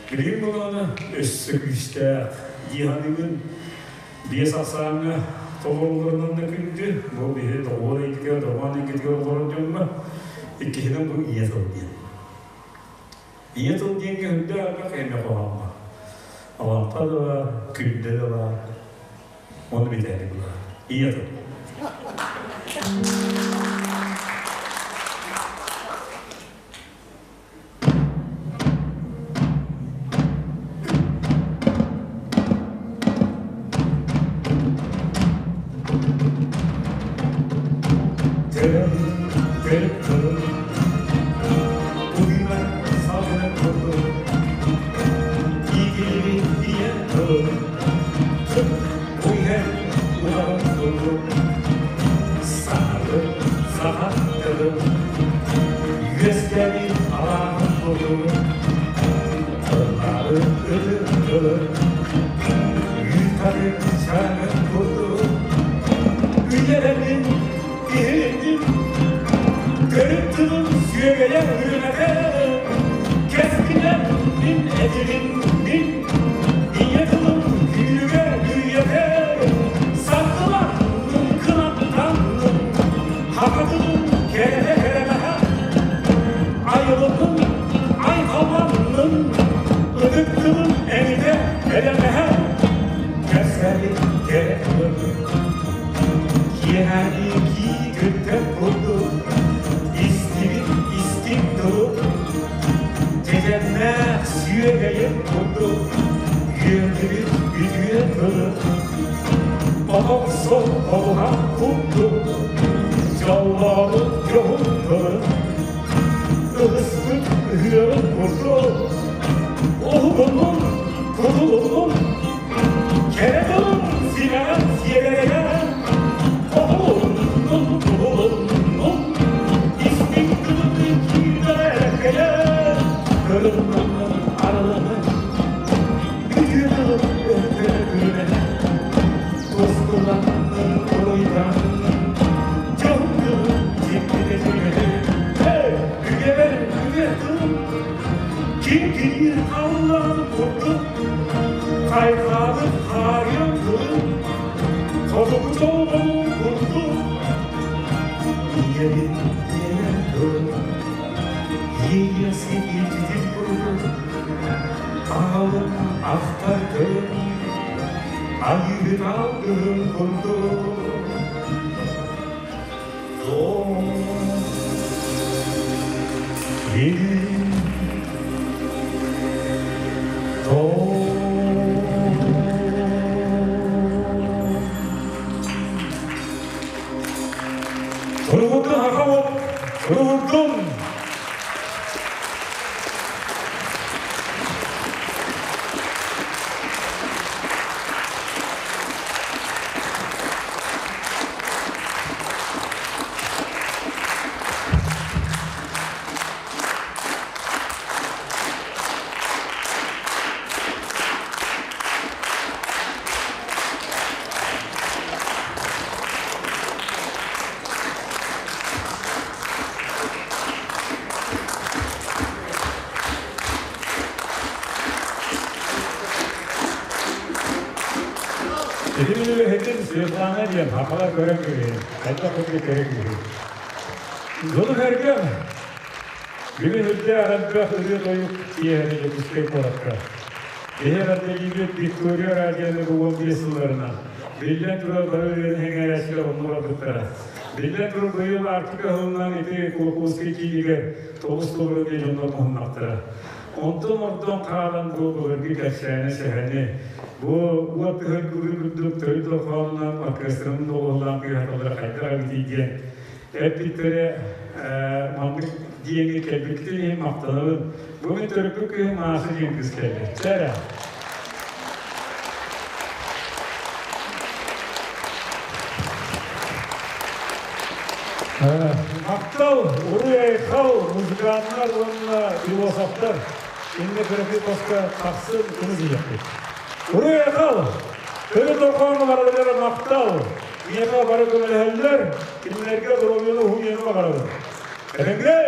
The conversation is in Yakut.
Билигин былаана өссө күүстээх дии саныыбын. Биэс ахсааҥҥа толорулларынан да күндү. Бу биһи доҕуон эйгэтигэр, доҕоон эйгэтигэр олорор дьоҥҥо иккиһинэн бу ийэ тыл диэн. Ийэ тыл диэҥҥэ үрдээх элбэх эмэ хоһооҥҥо. Алампа да баар, күндэ да баар. Ону билээри булар. Ийэ тыл. Үөскэбит алааһын курдук Тыллары ытыктылыр Үүт чаҥын курдук Үйэлэрин иһиним Төрүт тылым сүөгэйэ үрүмэтэ Кэскилэ мин этилин мин Ийэ тылым күүгэ үйэтэ Саргыланным кынаттанным Хака тылым кэрэ кэрэмэһэ Айылытым айхалланным Ытык тылым эҥитэ элэмэһэ Кэскэли кэрэ тылым Киэһээни кии күттэн курдук Истибит истиҥ тылым Дьэдьэннээх сүөгэйим курдук Үөрдүбүт үтүө тылым Отохсо холуһах курдук Дьоллообут дьоһун тылым Ыһыспыт ыһыаҕын курдук Уһугуннун, кутулуннун Кэрэ тылым симэҕин сиэрэйэн Хоһулуннун, куһулуннун Истиҥ тылын киирдэрэккэйэн Кырыннын арылыһын Үтүө тылым өтөрө күрүмэһэ Тускуланнын уруйданнын Дьон тылын дьиктитэ дьүрүһүн Эй, үгэбэр үгэ тыл Киҥкиниир халлаан курдук Хайҕаабыт хаарыан тылын Хотугу чолбонун курдук Ийэбин ийэ тылын Иэйиэхсит илдьитин курдук Аҕалым ахтар тылын Айыыһыт алгыһын курдук Туругурдун Хахалов, туругурдун! Ити үлэһитин Светлана диэн хахала көрөн киһи, хайдах курдук кэрэ киһи. Дьону сэргэм, бүгүн үрдээх элбэх ырыа-тойук киэһэни Дьокуускай куоракка. Биһи эҕэрдэлиибит Виктория радионы бу 15 сылларынан. Биллэн турар бары ырыаны сэҥээрээччилэр онно барбыттара. Биллэн турар быйыл Арктика сылынан ити Кулаковскай киинигэр тоҕус толору диэн дьоннор муһуннахтара. Онтон ордон хаалан бу былыргы кэпсээни, сэһэни, бу уот тыһын курун курдук төрүт дорҕоонунан оркестрын доҕуһуоллаан тыаһаталлара хайдах эбитий диэн эппиттэрэ маннык диэҥҥэ кэлбиккитин иһин махтанабын. Бу мин төрөппүт кыыһым Маша диэн кыыс кэллэ. Чэ эрэ. Махтал, уруй-айхал, музыканнар уонна философтар иннэ кыракый хоско тахсын кымыс иһиэхпит. Уруй-айхал, төрүт дорҕоону барыларыгар махтал, миэхэ бары көмөлөһөллөр, кинилэргэ доруобуйаны уһун үйэни баҕарабын. Этэҥҥэ!